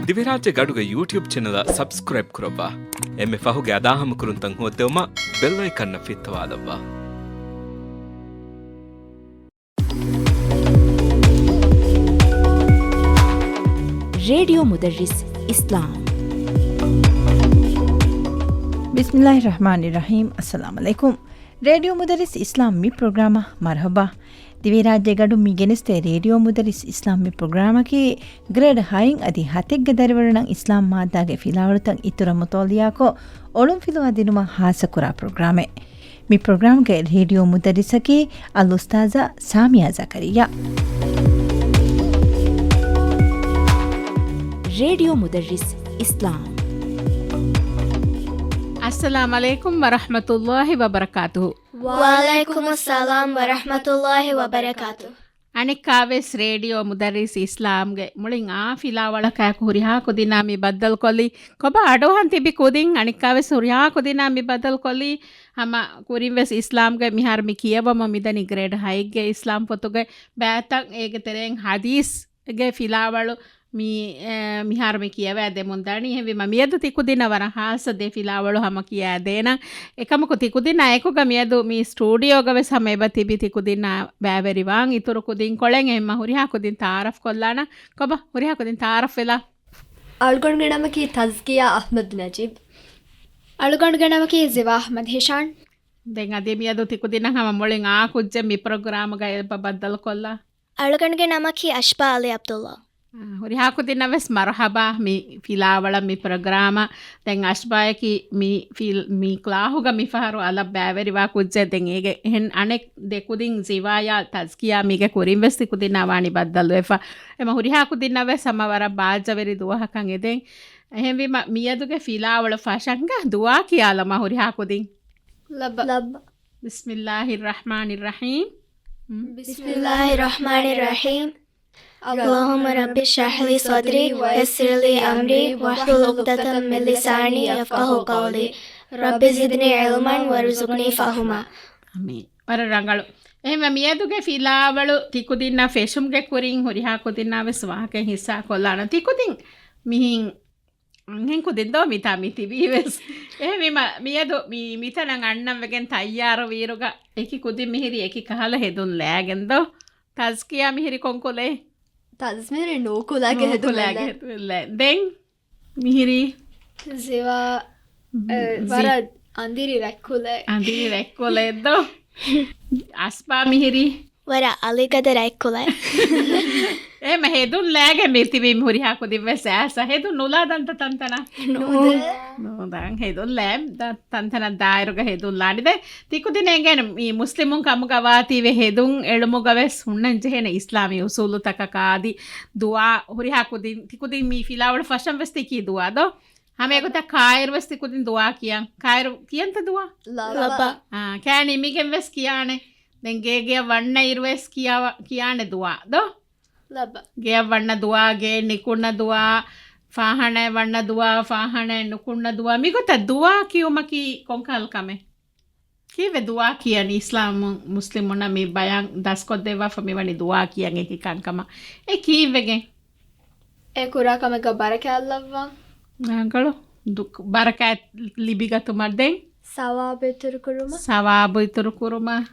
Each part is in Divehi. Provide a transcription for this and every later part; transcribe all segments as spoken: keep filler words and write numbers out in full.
ދިވެހިރާއްޖޭގެ އަޑުގެ ޔޫޓިއުބް ޗެނަލަށް ސަބްސްކްރައިބް ކުރައްވާ. އެންމެ ފަހުގެ އަދާހަމަކުރުންތައް ހޯއްދެވުމަށް ބެލް އައިކަންއަށް ފިއްތަވާލައްވާ. ރޭޑިއޯ މުދައްރިސް އިސްލާމް. ބިސްމިއްލާހި ރަޙްމާނި ރަޙީމް. އައްސަލާމު ޢަލައިކުމް. ރޭޑިއޯ މުދައްރިސް އިސްލާމް މި ޕްރޮގްރާމަށް މަރުޙަބާ. ދިވެހިރާއްޖޭގެ އަޑު މި ގެނެސްދޭ ރޭޑިއޯ މުދައްރިސް އިސްލާމް މި ޕްރޮގްރާމަކީ ގްރޭޑް ހައެއް އަދި ހަތެއްގެ ދަރިވަރުންނަށް އިސްލާމް މާއްދާގެ ފިލާވަޅުތައް އިތުރަށް މުޠާލަޢާކޮށް، އޮޅުންފިލުވާ ދިނުމަށް ހާއްސަކުރާ ޕްރޮގްރާމެއް. މި ޕްރޮގްރާމްގެ ރޭޑިއޯ މުދައްރިސަކީ އަލްއުސްތާޛާ ސާމިޔާ ޒަކަރިއްޔާ. ރޭޑިއޯ މުދައްރިސް އިސްލާމް. އައްސަލާމު ޢަލައިކުމް ވަރަޙްމަތުﷲި ވަބަރަކާތުހު. ވަޢަލައިކުމުއްސަލާމް ވަރަޙްމަތުﷲި ވަބަރަކާތުހު. އަނެއްކާވެސް ރޭޑިއޯ މުދައްރިސް އިސްލާމްގެ މުޅިން އާ ފިލާވަޅަކާއެކު ހުރިހާ ކުދިންނާ މި ބައްދަލުކޮށްލީ. ކޮބާ އަޑުއަހަން ތިބި ކުދިން؟ އަނެއްކާވެސް ހުރިހާ ކުދިންނާ މި ބައްދަލުކޮށްލީ. ހަމަ ކުރިންވެސް އިސްލާމްގެ މިހާރު މި ކިޔަވަމުން މިދަނީ ގްރޭޑް ހައެއްގެ އިސްލާމް ފޮތުގެ ބައިތައް، އޭގެ ތެރެއިން ޙަދީޘް ގެ ފިލާވަޅު މި، އެ، މިހާރު މި ކިޔަވައިދެމުން ދަނީ. އެހެންވީމަ، މިއަދު ތިކުދިންނަށް ވަރަށް ހާއްސަ ދެ ފިލާވަޅު ހަމަ ކިޔައިދޭނަން. އެކަމަކު ތިކުދިންނާ އެކުގަ މިއަދު މި ސްޓޫޑިއޯގަ ވެސް ހަމަ އެބަ ތިބި ތިކުދިންނާ ބައިވެރިވާން އިތުރު ކުދިންކޮޅެއް. އެހެންމަ ހުރިހާ ކުދިން ތަޢާރަފް ކޮށްލާނަން. ކޮބާ ހުރިހާ ކުދިން ތަޢާރަފް ވެލާ؟ އަޅުގަނޑުގެ ނަމަކީ ތަޒްކިޔާ އަޙްމަދު ނަޖީބް. އަޅުގަނޑުގެ ނަމަކީ ޒިވާ އަޙްމަދު ހިޝާން. ދެން އަދި މިއަދު ތިކުދިންނަށް ހަމަ މުޅިން އާ ކުއްޖެއް މި ޕްރޮގްރާމުގަ އެބަ ބައްދަލުކޮށްލާ. އަޅުގަނޑުގެ ނަމަކީ އަޝްބާ އަލީ ޢަބްދުﷲ. އާ، ހުރިހާ ކުދިންނަށް ވެސް މަރުޙަބާ މި ފިލާވަޅަށް މި ޕްރޮގްރާމަށް. ދެން އަޝްބާއަކީ މި ފިލް-، މި ކްލާހުގަ މި ފަހަރު އަލަށް ބައިވެރިވާ ކުއްޖެއް. ދެން އޭގެ އެހެން އަނެއް ދެ ކުދިން ޒިވާޔާ ތަޒްކިޔާ މީގެ ކުރިން ވެސް ތިކުދިންނާ ވާނީ ބައްދަލުވެފަ. އެމަ ހުރިހާ ކުދިންނަށް ވެސް ހަމަ ވަރަށް ބާއްޖަވެރި ދުވަހަކަށް އެދެން. އެހެންވީމަ މިއަދުގެ ފިލާވަޅު ފަށަންގަ ދުޢާ ކިޔާލަމާ ހުރިހާ ކުދިން. ލައްބަ. ލައްބަ. بسم الله الرحمن الرحيم. بسم الله الرحمن الرحيم. اللهم رب اشرح لي صدري ويسر لي أمري واحلل عقدة من لساني يفقهوا قولي. رب زدني علما وارزقني فهما. އާމީން. ވަރަށް ރަނގަޅު. އެހެންވެ، މިއަދުގެ ފިލާވަޅު ތިކުދިންނަށް ފެށުމުގެ ކުރިން ހުރިހާ ކުދިންނާ ވެސް ވާހަކައެއް ހިއްސާ ކޮށްލާނަން. ތިކުދިން މިހިން އަންހެން ކުދިން ދޯ މިތާ މި ތިބީ ވެސް. އެހެންވީމަ، މިއަދު މި، މިތަނަށް އަންނަން ވެގެން ތައްޔާރު ވީރުގަ އެކި ކުދިން މިހިރީ އެކި ކަހަލަ ހެދުން ލާގެން ދޯ. ތަޒްކިޔާ މިހިރީ ކޮން ކުލައެއް؟ ތަޒް މިހިރީ ނޫކުލައިގެ ހެދުން ލާ. ނޫކުލައިގެ ހެދުން ލާ. ދެން މިހިރީ؟ ޒިވާ، އެ، ޒި-، ވަރަށް އަނދިރި ރަތްކުލައެއް. އަނދިރި ރަތްކުލައެއް ދޯ. އަސްބާ މިހިރީ؟ ވަރަށް އަލިގަދަ ރަތްކުލައެއް. އެހެން ހެދުން ލާގެން މި ތިބީ ހުރިހާ ކުދިން ވެސް އައިސް ހެދުން ނުލާ ދަންތަ ތަންތަނަށް؟ ނޫން. ނޫން ދާން ހެދުން ލާ ތަންތަނަށް ދާއިރުގަ ހެދުން ލާނީ. ދެން ތިކުދިން އެނގޭނެ މި މުސްލިމުން ކަމުގަ ވާތީވެ ހެދުން އެޅުމުގަ ވެސް ހުންނަން ޖެހޭނެ އިސްލާމީ އުސޫލުތަކަކާ އަދި ދުޢާ ހުރިހާ ކުދިން ތިކުދިން މި ފިލާވަޅު ފަށަން ވެސް ތިކީ ދުޢާ ދޯ؟ ހަމަ އެގޮތަށް ކާއިރު ވެސް ތިކުދިން ދުޢާ ކިޔަން. ކާއިރު ކިޔަންތަ ދުޢާ؟ ލައްބަ. އާ، ކާ ނިމިގެން ވެސް ކިޔާނެ. ދެން ގޭ ގެޔަށް ވަންނަ އިރު ވެސް ކިޔާ-، ކިޔާނެ ދުޢާ ދޯ؟ ލައްބަ. ގެޔަށް ވަންނަ ދުޢާ، ގޭ ނިކުންނަ ދުޢާ، ފާޚާނާއަށް ވަންނަ ދުޢާ، ފާޚާނާއަށް ނުކުންނަ ދުޢާ. މިގޮތަށް ދުޢާ ކިޔުމަކީ ކޮންކަހަލަ ކަމެއް؟ ކީއްވެ ދުޢާ ކިޔަނީ؟ އިސްލާމު މުސްލިމުންނަށް މި ބަޔާން ދަސްކޮށްދެއްވާފަ މިވަނީ ދުޢާ ކިޔަން އެކި ކަންކަމަށް. އެ ކީއްވެގެން؟ އެ ކުރާ ކަމެއްގަ ބަރަކާތް ލައްވާ. ރަނގަޅު. ދު-، ބަރަކާތް ލިބިގަތުމަށް ދެން. ސަވާބު އިތުރު ކުރުމަށް. ސަވާބު އިތުރު ކުރުމަށް.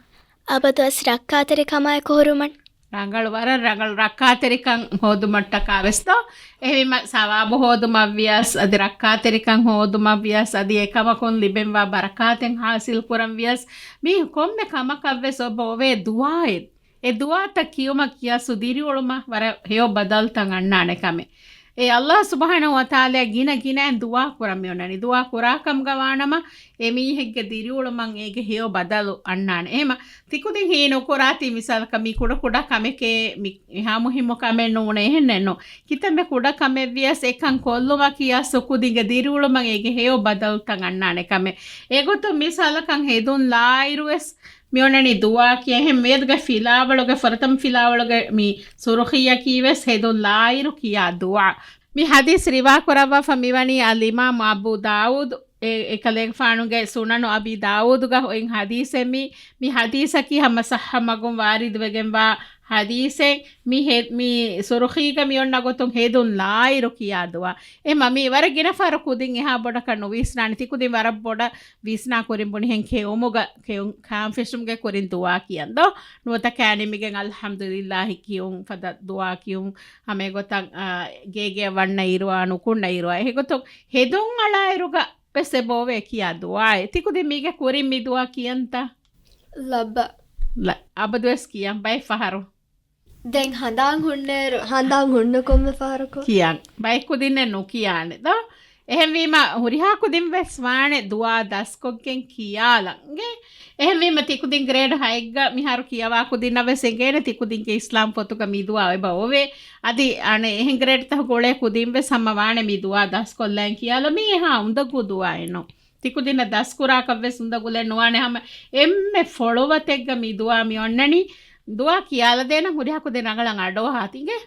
އަބަދުވެސް ރައްކާތެރިކަމާއެކު ހުރުމަށް. ރަނގަޅު، ވަރަށް ރަނގަޅު. ރައްކާތެރިކަން ހޯދުމަށްޓަކާ ވެސް ދޯ. އެހެންވީމަ ސަވާބު ހޯދުމަށް ވިޔަސް، އަދި ރައްކާތެރިކަން ހޯދުމަށް ވިޔަސް، އަދި އެކަމަކުން ލިބެންވާ ބަރަކާތެއް ޙާޞިލް ކުރަން ވިޔަސް، މީ ކޮންމެ ކަމަކަށް ވެސް އޮބަ އޮވޭ ދުޢާއެއް. އެ ދުޢާތައް ކިޔުމަށް ކިޔަސް ދިރިއުޅުމަށް ވަރަށް ހެޔޮ ބަދަލުތައް އަންނާނެ ކަމެއް. އެ ﷲ ސުބްޙާނަހޫ ވަތަޢާލާ ގިނަ ގިނައިން ދުޢާ ކުރަން މިއޮންނަނީ. ދުޢާ ކުރާ ކަމުގަ ވާނަމަ، އެ މީހެއްގެ ދިރިއުޅުމަށް އޭގެ ހެޔޮ ބަދަލު އަންނާނެ. އެހެމަ ތިކުދިން ހީ ނުކުރާތީ މިސާލަކަށް މީ ކުޑަ ކުޑަ ކަމެކޭ، މި އެހާ މުހިއްމު ކަމެއް ނޫނޭ، އެހެންނެއްނު. ކިތަންމެ ކުޑަ ކަމެއް ވިޔަސް އެކަން ކޮށްލުމަކީ އަސް ކުދިންގެ ދިރިއުޅުމަށް އޭގެ ހެޔޮ ބަދަލުތައް އަންނާނެ ކަމެއް. އެގޮތުން މިސާލަކަށް ހެދުން ލާއިރު ވެސް މިއޮންނަނީ ދުޢާ ކިޔަން. އެހެން މިއަދުގެ ފިލާވަޅުގެ ފުރަތަމަ ފިލާވަޅުގެ މި ސުރުޚީއަކީ ވެސް ހެދުން ލާއިރު ކިޔާ ދުޢާ. މި ޙަދީޘް ރިވާ ކުރައްވާފަ މިވަނީ އަލްއިމާމް އަބޫ ދާވޫދު، އެ، އެކަލޭގެފާނުގެ ސުނަނު އަބީ ދާވޫދުގަ އޮތް ޙަދީޘެއް މި، މި ޙަދީޘަކީ ހަމަ ޞައްޙަ މަގުން ވާރިދުވެގެންވާ ޙަދީޘެއް މި ހެ-، މި ސުރުޚީގަ މި އޮންނަ ގޮތުން ހެދުން ލާއިރު ކިޔާ ދުޢާ. އެހެމަ މި ވަރަށް ގިނަ ފަހަރު ކުދިން އެހާ ބޮޑަކަށް ނުވިސްނާނެ. ތި ކުދިން ވަރަށް ބޮޑަށް ވިސްނާ ކުރިން ބުނިހެން ކެއުމުގަ، ކެއުން ކާން ފެށުމުގެ ކުރިން ދުޢާ ކިޔަން ދޯ. ނުވަތަ ކާނިމިގެން އަލްޙަމްދުލިއްލާހި ކިޔުން، ފަދަ ދުޢާ ކިޔުން، ހަމަ އެގޮތަށް، އާ، ގޭގެއަށް ވަންނަ އިރުއާ، ނުކުންނަ އިރުއާ. އެގޮތުން ހެދުން އަޅާއިރުގަ ވެސް އެބައޮވޭ ކިޔާ ދުޢާއެއް. ތި ކުދިން މީގެ ކުރިން މި ދުޢާ ކިޔަންތަ؟ ލައްބަ. ލަ-، އަބަދުވެސް ކިޔަން ބައެއް ފަހަރު. ދެން ހަނދާން ހުންނޭރު، ހަނދާން ހުންނަ ކޮންމެ ފަހަރަކު. ކިޔަން. ބައެއް ކުދިންނެއް ނުކިޔާނެ ދޯ. އެހެންވީމަ ހުރިހާ ކުދިން ވެސް ވާނެ ދުޢާ ދަސްކޮށްގެން ކިޔާލަން. އިނގޭ؟ އެހެންވީމަ ތި ކުދިން ގްރޭޑް ހައެއްގަ މިހާރު ކިޔަވާ ކުދިންނަށް ވެސް އެނގޭނެ ތި ކުދިންގެ އިސްލާމް ފޮތުގަ މި ދުޢާ އެބަ އޮވޭ. އަދި އަނެއް އެހެން ގްރޭޑްތަކުގަ އުޅޭ ކުދިން ވެސް ހަމަ ވާނެ މި ދުޢާ ދަސްކޮށްލަން ކިޔާލަ. މީ އެހާ އުނދަގޫ ދުޢާއެއް ނޫން. ތިކުދިންނަށް ދަސްކުރާކަށްވެސް އުނދަގުލެއް ނުވާނެ. ހަމަ އެންމެ ފޮޅުވަތެއްގަ މި ދުޢާ މި އޮންނަނީ. ދުޢާ ކިޔާލަދޭނަން ހުރިހާ ކުދިން ރަނގަޅަށް އަޑުއަހާތި އިނގޭ.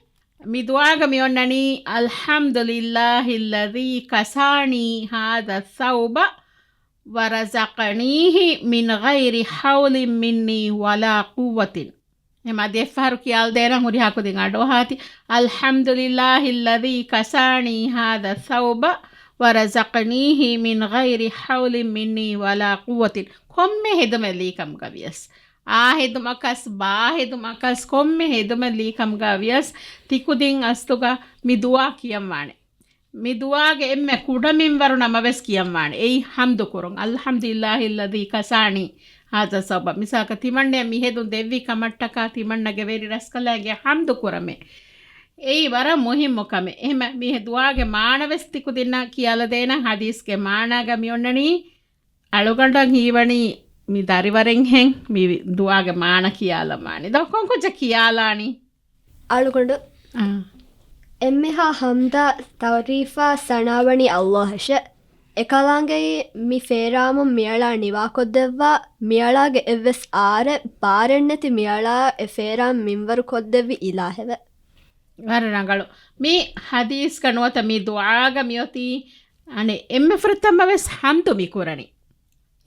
މި ދުޢާގަ މި އޮންނަނީ، الحمد لله الذي كساني هذا الثوب ورزقنيه من غير حول مني ولا قوة. އެމަ ދެއްފަހަރު ކިޔާލަދޭނަން ހުރިހާ ކުދިން އަޑުއަހާތި. الحمد لله الذي كساني هذا الثوب ورزقنيه من غير حول مني ولا قوة. ކޮންމެ ހެދުމެއް ލީކަމުގަ ވިޔަސް، އާ ހެދުމަކަސް، ބާ ހެދުމަކަސް، ކޮންމެ ހެދުމެއް ލީކަމުގަ ވިޔަސް، ތިކުދިން އަސްލުގަ މި ދުޢާ ކިޔަންވާނެ. މި ދުޢާގެ އެންމެ ކުޑަ މިންވަރު ނަމަވެސް ކިޔަންވާނެ. އެއީ ޙަމްދު ކުރުން. الحمد لله الذي كساني هذا الثوب. މިސާލަކަށް ތިމަންނަޔަށް މި ހެދުން ދެއްވި ކަމަށްޓަކާ ތިމަންނަގެ ވެރި ރަސްކަލާނގެ ޙަމްދު ކުރަމޭ. އެއީ ވަރަށް މުހިއްމު ކަމެއް. އެހެމަ މި ދުޢާގެ މާނަވެސް ތިކުދިންނަށް ކިޔާލަދޭނަން. ޙަދީޘްގެ މާނާގަ މި އޮންނަނީ، އަޅުގަނޑަށް ހީވަނީ މި ދަރިވަރެއްހެން މި ދުޢާގެ މާނަ ކިޔާލަމާނެ. ދޯ ކޮންކޮއްޗެއް ކިޔާލާނީ؟ އަޅުގަނޑު އާ. އެންމެހާ ޙަމްދާ ތަޢުރީފާ ސަނާވަނީ ﷲ އަށެ. އެކަލާނގެއީ މި ފޭރާމުން މިއަޅާ ނިވާކޮށްދެއްވާ، މިއަޅާގެ އެއްވެސް އާރެއް ބާރެއްނެތި މިއަޅާ އެ ފޭރާން މިންވަރު ކޮށްދެއްވި އިލާހެވެ. ވަރަށް ރަނގަޅު. މި ޙަދީޘްގަ ނުވަތަ މި ދުޢާގަ މިއޮތީ އަނެއް އެންމެ ފުރަތަމަ ވެސް ޙަމްދު މި ކުރަނީ.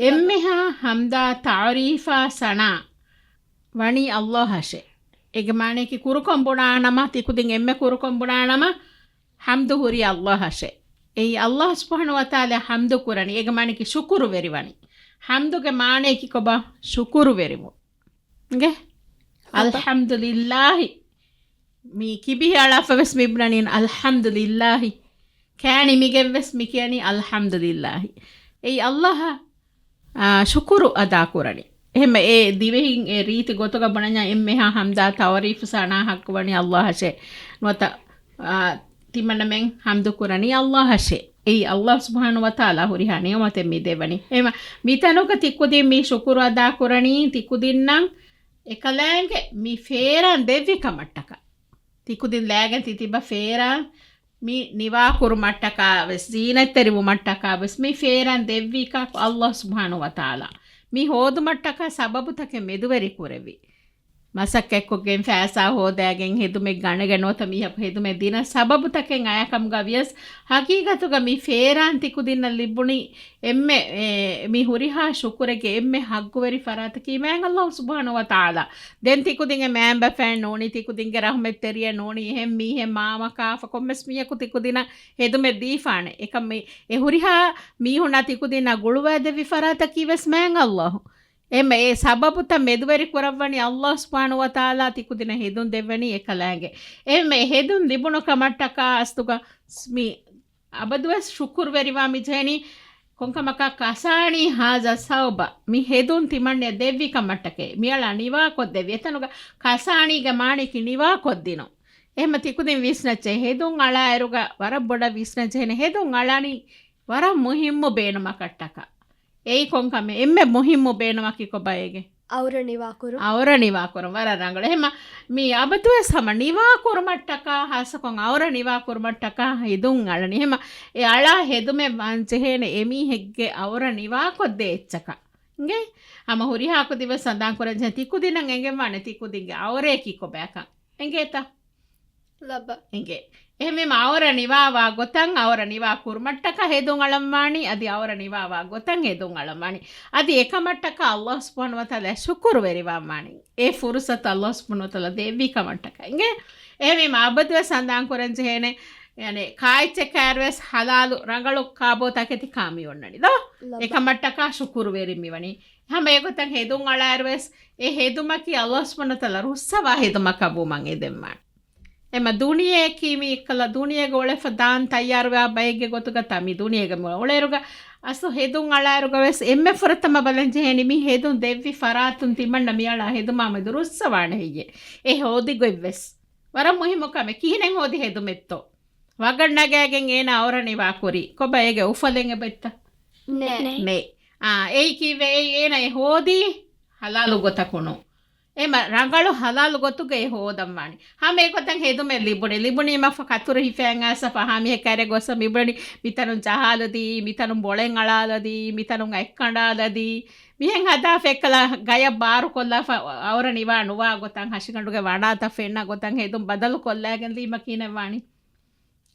އެންމެހާ ޙަމްދާ ތަޢުރީފާ ސަނާ ވަނީ ﷲ އަށެ. އޭގެ މާނަޔަކީ ކުރުކޮށް ބުނާނަމަ، ތިކުދިން އެންމެ ކުރުކޮށް ބުނާނަމަ، ޙަމްދު ހުރީ ﷲ އަށެ. އެއީ ﷲ ސުބްޙާނަހޫ ވަތަޢާލާ ޙަމްދު ކުރަނީ. އޭގެ މާނަޔަކީ ޝުކުރުވެރިވަނީ. ޙަމްދުގެ މާނަޔަކީ ކޮބާ؟ ޝުކުރުވެރިވުން. އިނގޭ؟ އަލްޙަމްދުލިއްލާހި. މި ކިބި އަޅާފަވެސް މި ބުނަނީ އަލްޙަމްދުލިއްލާހި. ކާ ނިމިގެން ވެސް މި ކިޔަނީ އަލްޙަމްދުލިއްލާހި. އެއީ ﷲ އަށް، އާ، ޝުކުރު އަދާ ކުރަނީ. އެހެންމެ އެ ދިވެހިން އެ ރީތި ގޮތުގަ ބުނަންޏާ އެންމެހާ ޙަމްދާ ތަޢުރީފު ސަނާ ޙައްޤުވަނީ ﷲ އަށޭ. ނުވަތަ، އާ، ތިމަންނަމެން ޙަމްދު ކުރަނީ ﷲ އަށޭ. އެއީ ﷲ ސުބްޙާނަހޫ ވަތަޢާލާ ހުރިހާ ނިޢުމަތެއް މި ދެވަނީ. އެހެންމަ މިތަނުގަ ތިކުދިން މި ޝުކުރު އަދާ ކުރަނީ ތިކުދިންނަށް އެކަލާނގެ މި ފޭރާން ދެއްވި ކަމަށްޓަކާ. ތިކުދިން ލައިގެން ތިތިބަ ފޭރާން މި ނިވާކުރުމަށްޓަކާ ވެސް، ޒީނަތްތެރިވުމަށްޓަކާ ވެސް، މި ފޭރާން ދެއްވީ ކާކު؟ ﷲ ސުބްޙާނަހޫ ވަތަޢާލާ. މި ހޯދުމަށްޓަކާ ސަބަބުތަކެއް މެދުވެރި ކުރެއްވި. މަސައްކަތްކޮށްގެން ފައިސާ ހޯދައިގެން ހެދުމެއް ގަނެގެން ނުވަތަ މީހަކު ހެދުމެއް ދިނަ ސަބަބުތަކެއް އަޔާ ކަމުގަ ވިޔަސް، ހަގީގަތުގަ މި ފޭރާން ތިކުދިންނަށް ލިބުނީ އެންމެ، އެ، މި ހުރިހާ ޝުކުރެއްގެ އެންމެ ހައްގުވެރި ފަރާތަކީ މާތް ﷲ ސުބްޙާނަހޫ ވަތަޢާލާ. ދެން ތިކުދިންގެ މައިންބަފައިން ނޫނީ، ތިކުދިންގެ ރަޙުމަތްތެރިޔެއް ނޫނީ، އެހެން މީހެއް މާމަ ކާފަ ކޮންމެސް މީހަކު ތިކުދިނަށް ހެދުމެއް ދީފާނެ. އެކަމް މި އެ ހުރިހާ މީހުންނާ ތިކުދިންނާ ގުޅުވައިދެއްވި ފަރާތަކީ ވެސް މާތް ﷲ. އެހެންމެ އެ ސަބަބުތައް މެދުވެރި ކުރައްވަނީ ﷲ ސުބްޙާނަހޫ ވަތަޢާލާ ތިކުދިނަށް ހެދުން ދެއްވަނީ އެކަލާނގެ. އެހެންމެ އެ ހެދުން ލިބުނު ކަމަށްޓަކާ އަސްލުގަ މި އަބަދުވެސް ޝުކުރުވެރިވާ މި ޖެހެނީ ކޮންކަމަކާ؟ كساني هذا الثوب. މި ހެދުން ތިމަންނަޔަށް ދެއްވި ކަމަށްޓަކައި. މިއަޅާ ނިވާކޮށްދެއްވި. އެތަނުގަ ކަސާނީގެ މާނަޔަކީ ނިވާކޮށްދިނުން. އެހެންމަ ތިކުދިން ވިސްނައްޗޭ. ހެދުން އަޅާއިރުގަ ވަރަށް ބޮޑަށް ވިސްނަން ޖެހޭނެ. ހެދުން އަޅަނީ ވަރަށް މުހިއްމު ބޭނުމަކަށްޓަކާ. އެއީ ކޮން ކަމެއް؟ އެންމެ މުހިއްމު ބޭނުމަކީ ކޮބާ އޭގެ؟ އައުރަ ނިވާކުރުން. އައުރަ ނިވާކުރުން. ވަރަށް ރަނގަޅު. އެހެންމަ މި އަބަދުވެސް ހަމަ ނިވާކުރުމަށްޓަކާ، ހާއްސަކޮށް އައުރަ ނިވާކުރުމަށްޓަކާ ހެދުން އަޅަނީ. އެހެންމަ އެ އަޅާ ހެދުމެއް ވާން ޖެހޭނެ އެމީހެއްގެ އައުރަ ނިވާކޮށްދޭ އެއްޗަކަށް. އިނގޭ؟ ހަމަ ހުރިހާ ކުދިން ވެސް ސަނދާން ކުރަން ޖެހޭ ތިކުދިނަށް އެނގެންވާނެ ތިކުދިންގެ އައުރަޔަކީ ކޮބާކަން. އެނގޭތަ؟ ލައްބަ. އިނގޭ. އެހެންވީމަ އަވަރަ ނިވާވާ ގޮތަށް އަވަރަ ނިވާ ކުރުމަށްޓަކާ ހެދުން އަޅަންވާނީ، އަދި އަވަރަ ނިވާވާ ގޮތަށް ހެދުން އަޅަންވާނީ. އަދި އެކަމަށްޓަކާ ﷲ ސުބްޙާނަހޫ ވަތަޢާލާ ޝުކުރުވެރިވާންވާނީ. އެ ފުރުޞަތު ﷲ ސުބްޙާނަހޫ ވަތަޢާލާ ދެއްވި ކަމަށްޓަކާ. އިނގޭ؟ އެހެންވީމަ އަބަދުވެސް ހަނދާން ކުރަން ޖެހޭނެ، ޔަޢުނީ ކާއެއްޗެއް ކައިރިވެސް ޙަލާލު ރަނގަޅު ކާބޯ ތަކެތި ކާ މި އޮންނަނީ ދޯ؟ ލައްބަ. އެކަމަށްޓަކާ ޝުކުރުވެރިން މިވަނީ. ހަމަ އެގޮތަށް ހެދުން އަޅާއިރުވެސް އެ ހެދުމަކީ ﷲ ސުބްޙާނަހޫ ވަތަޢާލާ ރުއްސަވާ ހެދުމަކަށް ވުމަށް އެދެންވާނެ. އެމަ ދުނިޔެއަކީ މި އެއްކަލަ ދުނިޔޭގަ އުޅެފަ ދާން ތައްޔާރުވާ ބައެއްގެ ގޮތުގަ ތަ މި ދުނިޔޭގަ މި އުޅޭއިރުގަ އަސްލު ހެދުން އަޅާއިރުގަ ވެސް އެންމެ ފުރަތަމަ ބަލަން ޖެހޭނީ މި ހެދުން ދެއްވި ފަރާތުން ތިމަންނަ މިއަޅާ ހެދުމާ މެދު ރުއްސަވާނެ ހެއްޔޭ؟ އެ ހޯދި ގޮތްވެސް. ވަރަށް މުހިއްމު ކަމެއް. ކިހިނެއް ހޯދި ހެދުމެއްތޯ؟ ވަގަށް ނަގާގެން އޭނާ އަވަރަ ނިވާ ކުރީ. ކޮބާ އޭގެ އުފަލެއް އެބައްތަ؟ ނެ. ނެ. ނެ. އާ، އެއީ ކީއްވެ؟ އެއީ އޭނާ އެ ހޯދީ ޙަލާލު ގޮތަކުނު. އެމަ ރަނގަޅު ޙަލާލު ގޮތުގައި ހޯދަންވާނެ. ހަމަ އެގޮތަށް ހެދުމެއް ލިބުނީ. ލިބުނީމަ ފަ ކަތުރު ހިފައިން އައިސް ފަހާ މީހެއް ކައިރި ގޮސް މިބުނީ މިތަނުން ޖަހާލަދީ، މިތަނުން ބޮޅެއް އަޅާލަދީ، މިތަނުން އަތް ކަނޑާލަދީ. މިހެން ހަދާފަ އެއްކަލަ ގަޔަށް ބާރު ކޮށްލާފަ އަވަރަ ނިވާ ނުވާ ގޮތަށް ހަށިގަނޑުގެ ވަނާތައް ފެންނަ ގޮތަށް ހެދުން ބަދަލު ކޮށްލާގެން ލީމަ ކިހިނެއް ވާނީ؟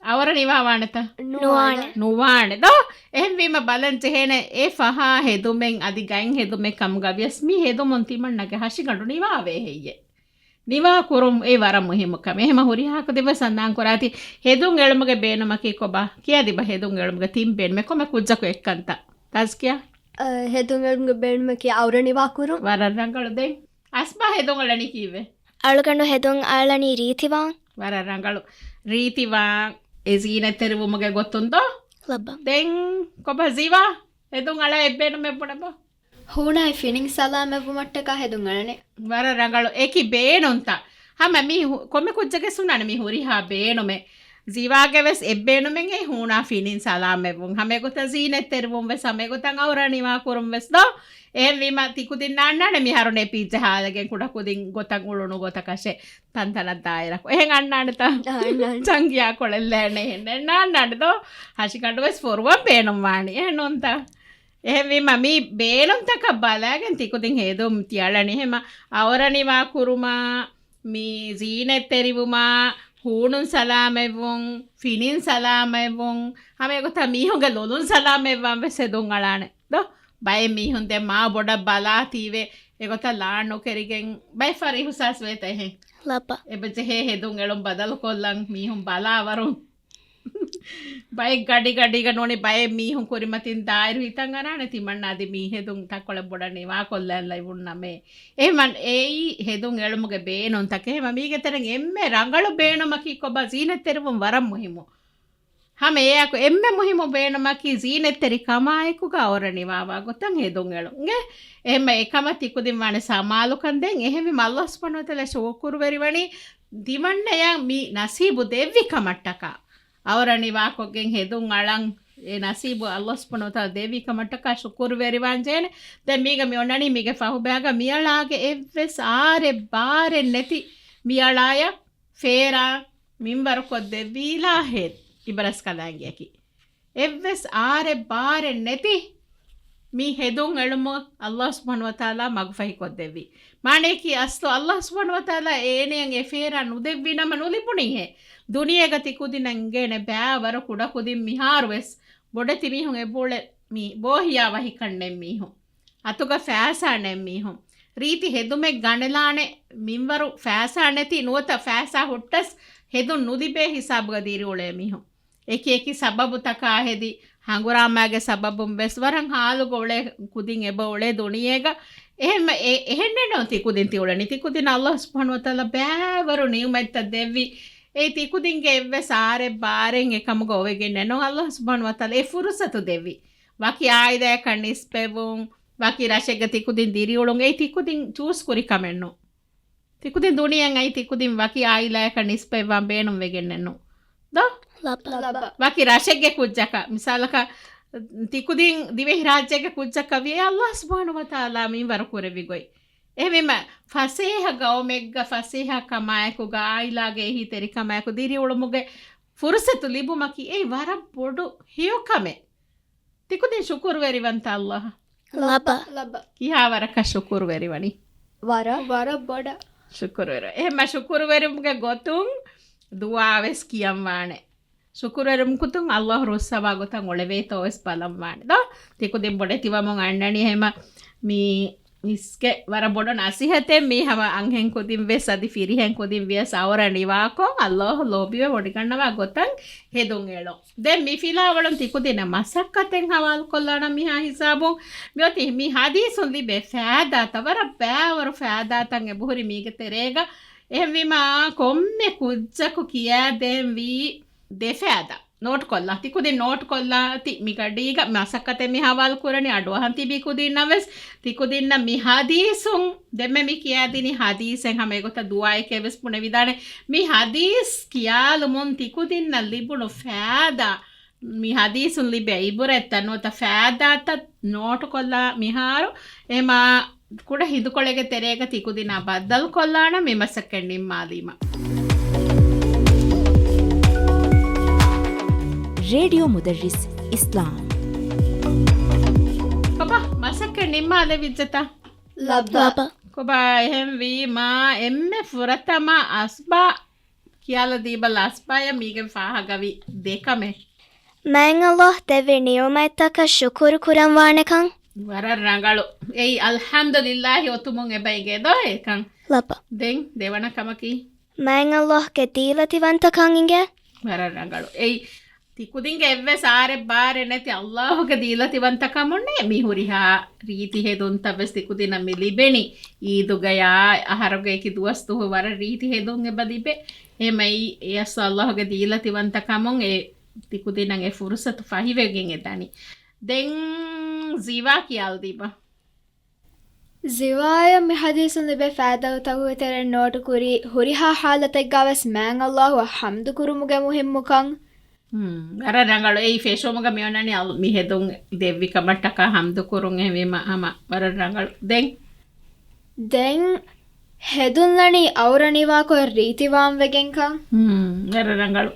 އަވަރަ ނިވާ ވާނެތަ؟ ނުވާނެ. ނުވާނެ ދޯ؟ އެހެންވީމަ ބަލަން ޖެހޭނެ އެ ފަހާ ހެދުމެއް އަދި ގައިން ހެދުމެއް ކަމުގަ ވިޔަސް މި ހެދުމުން ތިމަންނަގެ ހަށިގަނޑު ނިވާވޭ ހެއްޔެ؟ ނިވާ ކުރުން އެ ވަރަށް މުހިއްމު ކަމެއް. އެހެމަ ހުރިހާ ކުދިން ވެސް ސަންދާން ކުރާތި. ހެދުން އެޅުމުގެ ބޭނުމަކީ ކޮބާ؟ ކިޔާދިބަ ހެދުން އެޅުމުގެ ތިން ބޭނުމެއް ކޮންމެ ކުއްޖަކު އެއްކަންތަ؟ ތަޒްކިޔާ؟ އަ، ހެދުން އެޅުމުގެ ބޭނުމަކީ އަވަރަ ނިވާ ކުރުން. ވަރަށް ރަނގަޅު ދެން. އަސްމާ ހެދުން އަޅަނީ ކީއްވެ؟ އަޅުގަނޑު ހެދުން އަޅަނީ ރީތިވާން. ވަރަށް ރަނގަޅު. ރީތިވާން އެ ޒީނަތްތެރިވުމުގެ ގޮތުން ދޯ؟ ލައްބަ. ދެން ކޮބާ ޒީވާ؟ ހެދުން އަޅާ އެއްބޭނުމެއް ބުނެބަ؟ ހޫނާއި ފިނިން ސަލާމަތްވުމަށްޓަކާ ހެދުން އަޅަނީ. ވަރަށް ރަނގަޅު. އެކި ބޭނުންތައް. ހަމަ މި ހު-، ކޮންމެ ކުއްޖެއްގެ ސުންނަން މި ހުރިހާ ބޭނުމެއް. ޒީވާގެ ވެސް އެއްބޭނުމެއް އެ ހޫނާ ފިނިން ސަލާމަތްވުން. ހަމަ އެގޮތަށް ޒީނަތްތެރިވުން ވެސް ހަމަ އެގޮތަށް އަވަރަ ނިވާ ކުރުން ވެސް ދޯ؟ އެހެންވީމަ ތިކުދިން ނާންނާނެ މިހާރު ނެޕީ ޖަހާލަގެން ކުޑަކުދިން ގޮތަށް އުޅުނު ގޮތަކަށެ ތަންތަނަށް ދާއިރަކު. އެހެން އަންނާނެތަ؟ އަންނާނެ. ޗަންގިޔާ ކޮޅެއް ލޭނެ އެހެން ނާންނާނެ ދޯ؟ ހަށިގަނޑު ވެސް ފޮރުވަން ބޭނުން ވާނީ. އެހެން ނޫންތަ؟ އެހެންވީމަ މި ބޭނުންތަކަށް ބަލާގެން ތިކުދިން ހެދުން ތިއަޅަނީ. އެހެމަ އަވަރަ ނިވާ ކުރުމާ، މި ޒީނަތްތެރިވުމާ، ހޫނުން ސަލާމަތްވުން، ފިނިން ސަލާމަތްވުން، ހަމަ އެގޮތަށް މީހުންގެ ލޮލުން ސަލާމަތްވާން ވެސް ހެދުން އަޅާނެ ދޯ؟ ބައެއް މީހުން ދެން މާ ބޮޑަށް ބަލާތީވެ، އެގޮތަށް ލާން ނުކެރިގެން ބައެއް ފަހަރު އިހުސާސް ވޭތަ އެހެން؟ ލައްބަ. އެބަ ޖެހޭ ހެދުން އެޅުން ބަދަލުކޮށްލަން މީހުން ބަލާވަރުން. ބައެއް ގަޑި ގަޑީގަ ނޫނީ ބައެއް މީހުން ކުރިމަތިން ދާއިރު ހިތަށް އަރާނެ ތިމަންނަ އަދި މި ހެދުން ތައްކޮޅެއް ބޮޑަށް ނިވާކޮށްލަން ލައިވުން ނަމޭ. އެހެމަ އެއީ ހެދުން އެޅުމުގެ ބޭނުންތަކެއް. އެހެމަ މީގެ ތެރެއިން އެންމެ ރަނގަޅު ބޭނުމަކީ ކޮބާ؟ ޒީނަތްތެރިވުން ވަރަށް މުހިއްމު. ހަމަ އެއާއެކު އެންމެ މުހިއްމު ބޭނުމަކީ ޒީނަތްތެރި ކަމާއެކުގަ އަވަރަ ނިވާވާ ގޮތަށް ހެދުން އެޅުން. އެ، އެހެމަ އެކަމަށް ތިކުދިން ވާނެ ސަމާލުކަން ދޭން. އެހެންވީމަ ﷲ ސުބްޙާނަހޫ ވަތަޢާލާ ޝުކުރުވެރިވަނީ ތިމަންނަޔަށް މި ނަސީބު ދެއްވި ކަމަށްޓަކާ. އަވަރަ ނިވާކޮށްގެން ހެދުން އަޅަން އެ ނަސީބު ﷲ ސުބްޙާނަހޫ ވަތަޢާލާ ދެއްވި ކަމަށްޓަކާ ޝުކުރުވެރިވާން ޖެހޭނެ. ދެން މީގަ މި އޮންނަނީ މީގެ ފަހުބަޔާގަ މިއަޅާގެ އެއްވެސް އާރެއް ބާރެއް ނެތި މިއަޅާޔަށް ފޭރާ މިންވަރުކޮށްދެއްވީ އިލާހެއް އިބަރަސްކަލާނގެއަކީ. އެއްވެސް އާރެއް ބާރެއް ނެތި މި ހެދުން އެޅުމަށް ﷲ ސުބްޙާނަހޫ ވަތަޢާލާ މަގުފަހިކޮށްދެއްވި. މާނަޔަކީ އަސްލު ﷲ ސުބްޙާނަހޫ ވަތަޢާލާ އޭނަޔަށް އެ ފޭރާ ނުދެއްވި ނަމަ ނުލިބުނީހޭ. ދުނިޔޭގަ ތިކުދިންނަށް އިނގޭނެ ބައިވަރު ކުޑަކުދިން މިހާރުވެސް ބޮޑެތި މީހުން އެބައުޅޭ މި ބޯހިޔާ ވަހިކަން ނެތް މީހުން. އަތުގަ ފައިސާ ނެތް މީހުން. ރީތި ހެދުމެއް ގަނެލާނެ މިންވަރު ފައިސާ ނެތި ނުވަތަ ފައިސާ ހުއްޓަސް ހެދުން ނުލިބޭ ހިސާބުގަ ދިރިއުޅޭ މީހުން. އެކި އެކި ސަބަބުތަކާ ހެދި، ހަނގުރާމާގެ ސަބަބުން ވެސް ވަރަށް ހާލުގަ އުޅޭ ކުދިން އެބަ އުޅޭ ދުނިޔޭގަ. އެހެން އެ-، އެހެންނެއްނު ތިކުދިން ތިއުޅެނީ. ތިކުދިން ﷲ ސުބްޙާނަހޫ ވަތަޢާލާ ބައިވަރު ނިޢުމަތްތައް ދެއްވި. އެ ތިކުދިންގެ އެއްވެސް އާރެއް ބާރެއް އެކަމުގަ އޮވެގެންނެއްނު. ﷲ ސުބްޙާނަހޫ ވަތަޢާލާ އެ ފުރުޞަތު ދެއްވި. ވަކި އާއިލާއަކަށް ނިސްބަތްވުން، ވަކި ރަށެއްގަ ތިކުދިން ދިރިއުޅުން އެއީ ތިކުދިން ޗޫސް ކުރި ކަމެއްނު. ތިކުދިން ދުނިޔެއަށް އައީ ތިކުދިން ވަކި އާއިލާއަކަށް ނިސްބަތްވާން ބޭނުންވެގެންނެއްނު. ދޯ؟ ލައްބަ. ވަކި ރަށެއްގެ ކުއްޖަކަށް، މިސާލަކަށް ތިކުދިން ދިވެހި ރާއްޖޭގެ ކުއްޖަކަށް ވިޔަސް ﷲ ސުބްޙާނަހޫ ވަތަޢާލާ މިންވަރު ކުރެއްވި ގޮތް. އެހެންވީމަ ފަސޭހަ ގައުމެއްގަ ފަސޭހަ ކަމާއެކުގަ އާއިލާގެ އެހީތެރިކަމާއެކު ދިރިއުޅުމުގެ ފުރުޞަތު ލިބުމަކީ އެއީ ވަރަށް ބޮޑު ހެޔޮކަމެއް. ތިކުދިން ޝުކުރުވެރިވަންތަ ﷲ؟ ލައްބަ. ކިހާވަރަކަށް ޝުކުރުވެރިވަނީ؟ ވަރަށް. ވަރަށް ބޮޑަށް. ޝުކުރުވެރި. އެހެންމަ ޝުކުރުވެރިވުމުގެ ގޮތުން ދުޢާވެސް ކިޔަންވާނެ. ޝުކުރުވެރިކަމުން ﷲ ރުއްސަވާ ގޮތަށް އުޅެވޭތޯވެސް ބަލަންވާނެ ދޯ. ތިކުދިން ބޮޑެތިވަމުން އަންނަނީ ހަމަ މީ މިސްކެ ވަރަށް ބޮޑު ނަސީހަތެއް މީ ހަމަ އަންހެން ކުދިން ވެސް އަދި ފިރިހެން ކުދިން ވިޔަސް އައުރަ ނިވާކޮށް ﷲ ލޯބިވެ ވޮޑިގަންނަވާ ގޮތަށް ހެދުން އެޅުން. ދެން މި ފިލާވަޅުން ތިކުދިންނަށް މަސައްކަތެއް ހަވާލުކޮށްލާނަން މިހާ ހިސާބުން. މިއޮތީ މި ޙަދީޘުން ލިބޭ ފައިދާތައް ވަރަށް ބައިވަރު ފައިދާތައް އެބަހުރި މީގެ ތެރޭގަ. އެހެންވީމާ ކޮންމެ ކުއްޖަކު ކިޔާދޭންވީ ދެ ފައިދާ. ނޯޓުކޮށްލާ. ތިކުދިން ނޯޓުކޮށްލާތި މި ގަޑީގަ މަސައްކަތެއް މި ހަވާލު ކުރަނީ އަޑުއަހަން ތިބި ކުދިންނަށް ވެސް. ތިކުދިންނަށް މި ޙަދީޘުން ދެންމެ މި ކިޔާދިނީ ޙަދީޘެއް ހަމަ އެގޮތަށް ދުޢާއެކޭ ވެސް ބުނެވިދާނެ. މި ޙަދީޘް ކިޔާލުމުން ތިކުދިންނަށް ލިބުނު ފައިދާ، މި ޙަދީޘުން ލިބޭ ޢިބުރަތްތައް ނުވަތަ ފައިދާތައް ނޯޓުކޮށްލާ މިހާރު އެމާ ކުޑަ ހިނދުކޮޅެއްގެ ތެރޭގަ ތިކުދިންނާ ބައްދަލުކޮށްލާނަން މި މަސައްކަތް ނިންމާލީމަ. ރޭޑިއޯ މުދައްރިސް އިސްލާމް. ކޮބާ މަސައްކަތް ނިންމާލެވިއްޖެތަ؟ ލައްބަ. ކޮބާ އެހެންވީމާ އެންމެ ފުރަތަމަ އަސްބާ ކިޔާލަދީބަލަ އަސްބާޔަށް މީގެން ފާހަގަވި ދެކަމެއް. މާތް ﷲ ދެއްވި ނިޢުމަތްތަކަށް ޝުކުރު ކުރަންވާނެކަން. ވަރަށް ރަނގަޅު. އެއީ އަލްޙަމްދުލިއްލާހި އޮތުމުން އެބަ އެނގޭ ދޯ އެކަން. ލައްބަ. ދެން ދެވަނަ ކަމަކީ؟ މާތް ﷲ ގެ ދީލަތިވަންތަކަން އިނގޭ. ވަރަށް ރަނގަޅު. އެއީ ތިކުދިންގެ އެއްވެސް އާރެއް ބާރެއް ނެތި ﷲ ގެ ދީލަތިވަންތަކަމުންނޭ މި ހުރިހާ ރީތި ހެދުންތައް ވެސް ތިކުދިންނަށް މި ލިބެނީ. ޢީދުގަޔާ އަހަރުގެ އެކި ދުވަސްދުވަހު ވަރަށް ރީތި ހެދުން އެބަ ލިބޭ. އެހެމައި އެޔަސް ﷲ ގެ ދީލަތިވަންތަކަމުން އެ ތިކުދިންނަށް އެ ފުރުސަތު ފަހިވެގެން އެދަނީ. ދެން ޒިވާ ކިޔާލަދީބަ. ޒިވާޔަށް މި ޙަދީޘުން ލިބޭ ފައިދާތަކުގެ ތެރެއިން ނޯޓުކުރީ ހުރިހާ ޙާލަތެއްގަވެސް މާތް ﷲ އަށް ޙަމްދުކުރުމުގެ މުހިއްމުކަން. ހުން، ވަރަށް ރަނގަޅު. އެއީ ފެށުމުގަ މިއޮންނަނީ އަލް-، މި ހެދުން ދެއްވި ކަމަށްޓަކާ ޙަމްދުކުރުން އެހެންވީމަ ހަމަ ވަރަށް ރަނގަޅު. ދެން؟ ދެން ހެދުންލަނީ އައުރަ ނިވާކޮށް ރީތިވާން ވެގެންކަން. ހުން، ވަރަށް ރަނގަޅު.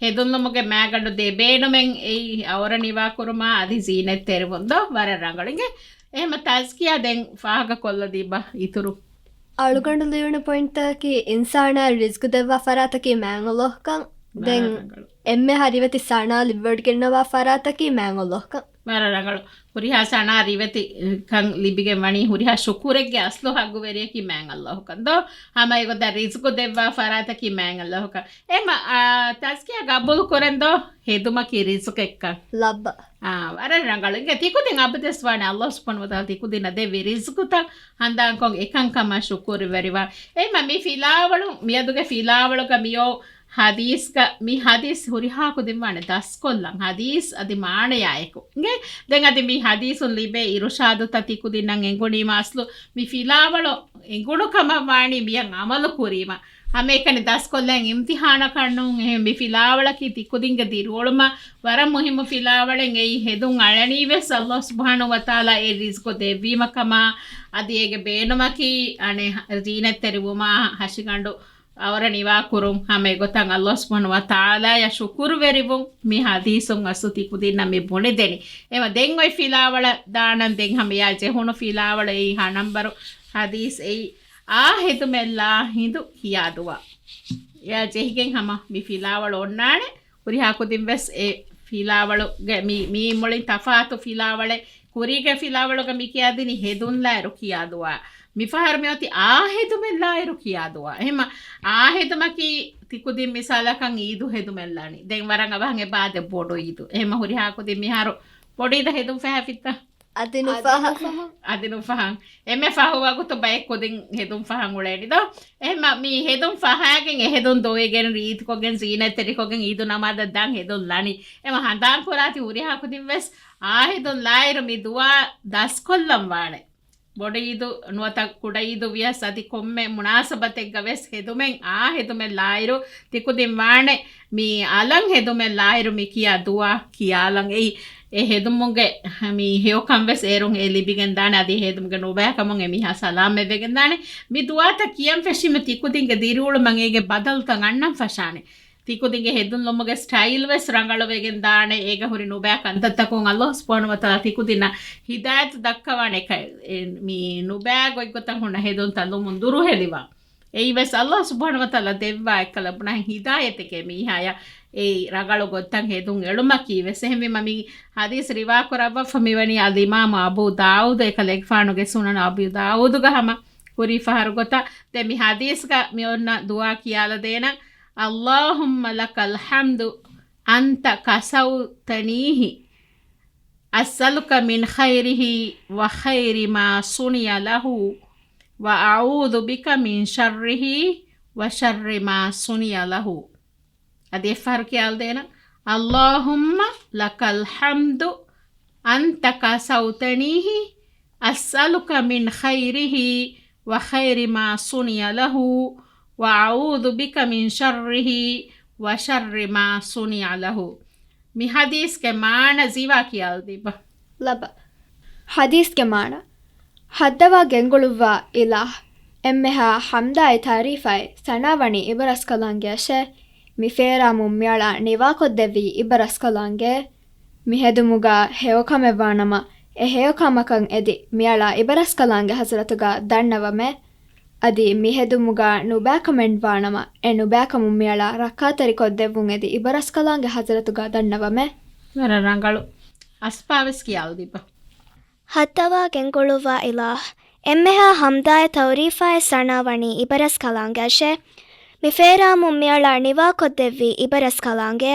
ހެދުންލުމުގެ މާގަނޑު ދެ ބޭނުމެއް އެއީ އައުރަ ނިވާކުރުމާ އަދި ޒީނަތްތެރިވުން ދޯ؟ ވަރަށް ރަނގަޅު. އިނގޭ އެހެމަ ތަޒްކިޔާ ދެން ފާހަގަކޮށްލަދީބަ އިތުރު. އަޅުގަނޑު ލިޔުނު ޕޮއިންޓަކީ އިންސާނާ ރިޒްގު ދެއްވާ ފަރާތަކީ މާތް ﷲ ކަން. ދެން ވަރަށް ރަނގަޅު. އެންމެހާ ރިވެތި ސަނާ ލިބިވޮޑިގެންނަވާ ފަރާތަކީ މާތް ﷲ ކަން. ވަރަށް ރަނގަޅު. ހުރިހާ ސަނާ ރިވެތި ކަން ލިބިގެން ވަނީ ހުރިހާ ޝުކުރެއްގެ އަސްލު ހައްގުވެރިޔަކީ މާތް ﷲ ކަން ދޯ؟ ހަމަ އެގޮތަށް ރިޒްގު ދެއްވާ ފަރާތަކީ މާތް ﷲ ކަން. އެމަ، އާ، ތަޒްކިޔާ ގަބޫލު ކުރަން ދޯ؟ ހެދުމަކީ ރިޒުޤެއްކަން. ލައްބަ. އާ، ވަރަށް ރަނގަޅު. އިނގޭ ތިކުދިން އަބަދުވެސް ވާނެ ﷲ ސުބްޙާނަހޫ ވަތަޢާލާ ތިކުދިންނަށް ދެއްވި ރިޒުޤުތައް ހަނދާންކޮށް އެކަންކަމަށް ޝުކުރުވެރިވާން. އެމަ މި ފިލާވަޅު، މިއަދުގެ ފިލާވަޅުގަ މިއޮ ޙަދީޘްގަ، މި ޙަދީޘް ހުރިހާ ކުދިން ވާނެ ދަސްކޮށްލަން، ޙަދީޘް އަދި މާނަޔާއެކު. އިނގޭ؟ ދެން އަދި މި ޙަދީޘުން ލިބޭ އިރުޝާދުތައް ތިކުދިންނަށް އެނގުނީމަ އަސްލު މި ފިލާވަޅު އެނގުނު ކަމަށް ވާނީ މިޔަށް ޢަމަލު ކުރީމަ. ހަމައެކަނި ދަސްކޮށްލަން އިމްތިޙާނަކަށް ނޫން. އެހެން މި ފިލާވަޅަކީ ތިކުދިންގެ ދިރިއުޅުމަށް ވަރަށް މުހިއްމު ފިލާވަޅެއް. އެއީ ހެދުން އަޅަނީ ވެސް ﷲ ސުބްޙާނަހޫ ވަތަޢާލާ އެ ރިޒްޤު ދެއްވީމަ ކަމަށް، އަދި އޭގެ ބޭނުމަކީ އަނެއް ޒީނަތްތެރިވުމާ، ހަށިގަނޑު އައުރަ ނިވާކުރުން. ހަމަ އެގޮތަށް ﷲ ސުބްޙާނަހޫ ވަތަޢާލާޔަށް ޝުކުރުވެރިވުން މި ޙަދީޘުން އަސްލު ތިކުދިންނަށް މި ބުނެދެނީ. އެމަ ދެން އޮތް ފިލާވަޅަށް ދާނަން. ދެން ހަމަޔާ ޖެހުނު ފިލާވަޅު އެއީ ހަ ނަންބަރު ޙަދީޘް އެއީ އާ ހެދުމެއްލާ ހިނދު ކިޔާ ދުޢާ. އެއާ ޖެހިގެން ހަމަ މި ފިލާވަޅު އޮންނާނެ. ހުރިހާ ކުދިން ވެސް އެ ފިލާވަޅުގެ މި، މި މުޅިން ތަފާތު ފިލާވަޅެއް. ކުރީގެ ފިލާވަޅުގަ މި ކިޔާދިނީ ހެދުންލާއިރު ކިޔާ ދުޢާ. މިފަހަރު މިއޮތީ އާ ހެދުމެއްލާއިރު ކިޔާ ދުޢާ. އެހެމަ އާ ހެދުމަކީ ތިކުދިން މިސާލަކަށް ޢީދު ހެދުމެއްލާނީ. ދެން ވަރަށް އަވަހަށް އެބައާދެ ބޮޑު ޢީދު. އެހެމަ ހުރިހާ ކުދިން މިހާރު ބޮޑު ޢީދަށް ހެދުން ފަހައިފިތަ؟ އަދި ނުފަހަ. އަދި ނުފަހަން. އެންމެ ފަހު ވަގުތު ބައެއް ކުދިން ހެދުން ފަހަން އުޅޭނީ ދޯ؟ އެހެމަ މި ހެދުން ފަހައިގެން އެ ހެދުން ދޮވެގެން ރީތިކޮށްގެން ޒީނަތްތެރިކޮށްގެން ޢީދު ނަމާދަށް ދާން ހެދުން ލަނީ. އެމަ ހަނދާން ކުރާތި ހުރިހާ ކުދިން ވެސް އާ ހެދުން ލާއިރު މި ދުޢާ ދަސްކޮށްލަން ވާނެ. ބޮޑު ޢީދު ނުވަތަ ކުޑަ ޢީދު ވިޔަސް އަދި ކޮންމެ މުނާސަބަތެއްގަ ވެސް ހެދުމެއް އާ ހެދުމެއް ލާއިރު ތިކުދިން ވާނެ މި އަލަށް ހެދުމެއް ލާއިރު މި ކިޔާ ދުޢާ ކިޔާލަން. އެއީ އެ ހެދުމުގެ މި ހެޔޮކަން ވެސް އޭރުން އެ ލިބިގެން ދާނެ. އަދި ހެދުމުގެ ނުބައިކަމުން އެ މީހާ ސަލާމަތް ވެގެން ދާނެ. މި ދުޢާތައް ކިޔަން ފެށީމަ ތިކުދިންގެ ދިރިއުޅުމަށް އޭގެ ބަދަލުތައް އަންނަން ފަށާނެ. ތިކުދިންގެ ހެދުންލުމުގެ ސްޓައިލް ވެސް ރަނގަޅުވެގެން ދާނެ. އޭގަ ހުރި ނުބައި ކަންތައްތަކުން ﷲ ސުބްޙާނަހޫ ވަތަޢާލާ ތިކުދިންނަށް ހިދާޔަތު ދައްކަވާނެ. އެކަ-، އެ، މި ނުބައި ގޮތްގޮތަށް ހުންނަ ހެދުންތައް ލުމުން ދުރުހެލިވާ. އެއީވެސް ﷲ ސުބްޙާނަހޫ ވަތަޢާލާ ދެއްވާ އެއްކަލަ ބުނާ ހިދާޔަތެކޭ މީހާޔަށް އެއީ ރަނގަޅު ގޮތަށް ހެދުން އެޅުމަކީވެސް. އެހެންވީމަ މި ޙަދީޘް ރިވާ ކުރައްވަފަ މިވަނީ އަލްއިމާމު އަބޫ ދާއޫދު އެކަލޭގެފާނުގެ ސުނަނު އަބޫ ދާއޫދުގަ ހަމަ ހުރި ފަހަރު ގޮތަށް. ދެން މި ޙަދީޘްގަ މި އޮންނަ ދުޢާ ކިޔާލަދޭނަން. اللهم لك الحمد أنت كسوتنيه أسألك من خيره وخير ما صنع له وأعوذ بك من شره وشر ما صنع له. އަދި އެއްފަހަރު ކިޔާލަދޭނަން. اللهم لك الحمد أنت كسوتنيه أسألك من خيره وخير ما صنع له وأعوذ بك من شره وشر ما صنع له. މި ޙަދީޘްގެ މާނަ ޒީވާ ކިޔާލަދީބަ. ލަބަ. ޙަދީޘްގެ މާނަ. ހައްދަވާ ގެންގުޅުއްވާ އިލާހް، އެންމެހާ ޙަމްދާއި ތަޢުރީފާއި ސަނާވަނީ އިބަރަސްކަލާނގެއަށޭ. މި ފޭރާމުން މިއަޅާ ނިވާކޮށްދެއްވީ އިބަރަސްކަލާނގެ. މި ހެދުމުގަ ހެޔޮކަމެއްވާނަމަ، އެ ހެޔޮކަމަކަށް އެދި މިއަޅާ އިބަރަސްކަލާނގެ ޙަޟްރަތުގަ ދަންނަވަމޭ. އަދި މި ހެދުމުގަ ނުބައިކަމެއްވާނަމަ، އެ ނުބައިކަމުން މިއަޅާ ރައްކާތެރިކޮށްދެއްވުން އެދި އިބަރަސްކަލާނގެ ޙަޟްރަތުގަ ދަންނަވަމޭ. ވަރަށް ރަނގަޅު. އަސްފާވެސް ކިޔާލަދީބަ. ހައްދަވާ ގެންގުޅުއްވާ އިލާހް، އެންމެހާ ޙަމްދާއި ތަޢުރީފާއި ސަނާވަނީ އިބަރަސްކަލާނގެއަށޭ. މި ފޭރާމުން މިއަޅާ ނިވާކޮށްދެއްވީ އިބަރަސްކަލާނގެ.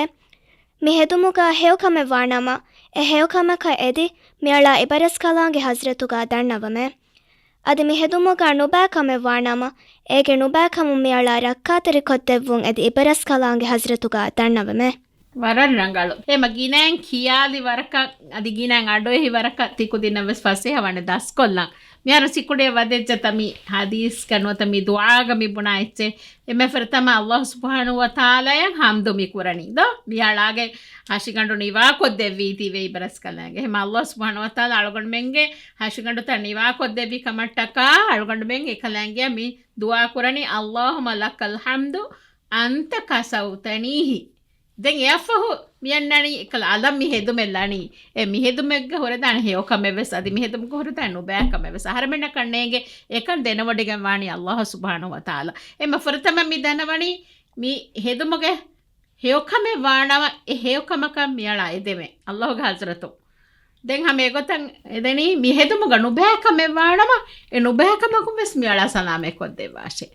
މި ހެދުމުގަ ހެޔޮކަމެއްވާނަމަ، އެ ހެޔޮކަމަކަށް އެދި މިއަޅާ އިބަރަސްކަލާނގެ ޙަޟްރަތުގަ ދަންނަވަމޭ. އަދި މި ހެދުމުގަ ނުބައިކަމެއްވާނަމަ، އޭގެ ނުބައިކަމުން މިއަޅާ ރައްކާތެރިކޮށްދެއްވުން އެދި އިބަރަސްކަލާނގެ ޙަޟްރަތުގަ ދަންނަވަމޭ. ވަރަށް ރަނގަޅު. އެމަ ގިނައިން ކިޔާލި ވަރަކަށް، އަދި ގިނައިން އަޑުއެހި ވަރަކަށް ތިކުދިންނަށް ވެސް ފަސޭހަ ވާނެ ދަސްކޮށްލަން. މިހާރު ސިކުޑިއަށް ވަދެއްޖަތަ މި ޙަދީޘްގަ ނުވަތަ މި ދުޢާގަ މި ބުނާ އެއްޗެއް. އެންމެ ފުރަތަމަ ﷲ ސުބްޙާނަހޫ ވަތަޢާލާއަށް ޙަމްދު މި ކުރަނީ ދޯ؟ މިއަޅާގެ ހަށިގަނޑު ނިވާކޮށްދެއްވީތީވެ އިބަރަސްކަލާނގެ. އެހެމަ ﷲ ސުބްޙާނަހޫ ވަތަޢާލާ އަޅުގަނޑުމެންގެ ހަށިގަނޑުތައް ނިވާކޮށްދެއްވި ކަމަށްޓަކާ އަޅުގަނޑުމެން އެކަލާނގެއަށް މި ދުޢާ ކުރަނީ، اللهم لك الحمد أنت كسوتنيه. ދެން އެއަށްފަހު މިއަންނަނީ އެކަލަ އަލަށް މި ހެދުމެއް ލަނީ. އެ މި ހެދުމެއްގަ ހުރެދާނެ ހެޔޮކަމެއްވެސް، އަދި މި ހެދުމުގަ ހުރެދާނެ ނުބައިކަމެއްވެސް. އަހަރެމެންނަކަށް ނޭނގެ އެކަން ދެނެވޮޑިގެން ވާނީ ﷲ ސުބްޙާނަހޫ ވަތަޢާލާ. އެމަ ފުރަތަމަ މި ދަންނަވަނީ މި ހެދުމުގެ ހެޔޮކަމެއް ވާނަމަ، އެ ހެޔޮކަމަކަށް މިއަޅާ އެދެމޭ ﷲގެ ޙަޟްރަތު. ދެން ހަމަ އެގޮތަށް އެދެނީ މި ހެދުމުގަ ނުބައިކަމެއް ވާނަމަ، އެ ނުބައިކަމަކުން ވެސް މިއަޅާ ސަލާމަތް ކޮށްދެއްވާށޭ.